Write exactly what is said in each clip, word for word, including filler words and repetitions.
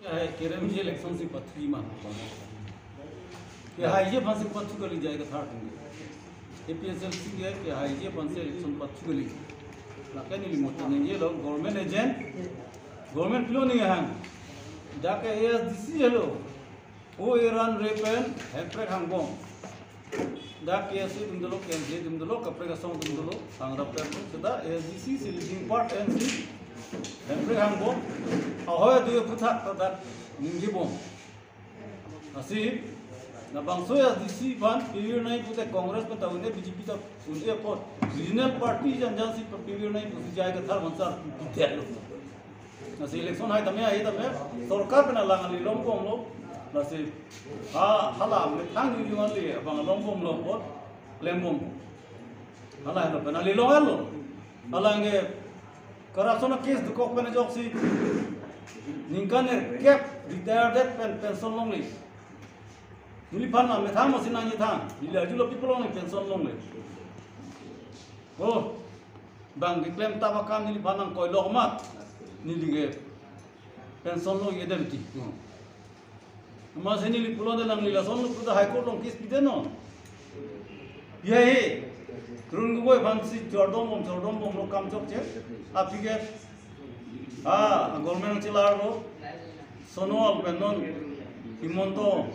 Hai, kerem je election si pathu ma. Kehaiji aphan si pathu kali J I Kathar atum ke. A P H L C ke kehaiji aphan si election pathu kali. Lake neli mot nangji lo, government agent, government pilo ninghang. Dak ke A S D C helo. O eran repen, Hemprek hangbom. Dak K S A atum dolo, K M C A atum dolo, kaprek asong atum dolo, sangrap pen seta A S D C si leading part M C, Hemprek hangbom, ahoi adu aphuthak ta dak ningjebom. Lasi, labangso A S D C aphan pivir nai pute Congress pen ta un-e, B J P ta un-e apot, regional party jan jan si pivir nai pusi J I Kathar aphan sar pidet lo. Lasi election hai tame, hai tame, sorkar pen alang ali longbomlo. Lasi ha, hala methang jujung ali abang longbomlo apot, klembom. Hala helo pen ali longlo. Hala nge corruption case dokok pen ajoksi ningkan erkep retired pen pension longle. Neliphan na methang masi nangji thang. Neli arjulo pi apot longle pension longle. Oh, bang keklem tap akam neliphan nangkoi lok mat. Neli ke pension longjedetji. Amatsi neli pulo de nangli lason lo puta High Court along case pide non. Ya he. Tarun Gogoi aphan si chordom bom, chordom bomlo, kam chokche. Aphi ke, ah, government chelarlo. Sonowal pen non Himanta.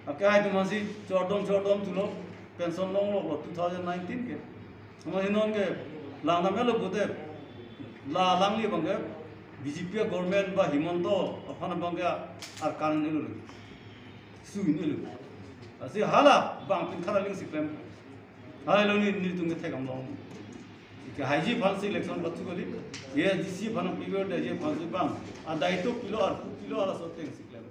Akehai atum aphan si chordom, chordom thulo. Pension longloklo two thousand nineteen ke. Amatsi non ke lang dam-etlo pute, la alangli abang ke B J P government ba Himanta aphan abang ke arkan un-elo, su un-elo. Lasi hala bang pin khara ling si klem. Hala lo ne, netum kethek am long. Kehaiji aphan si election pathu kali. A S D C aphan pivir daiji aphan si bang. Adaito pilo, arpu pilo, halaso ateng si klem.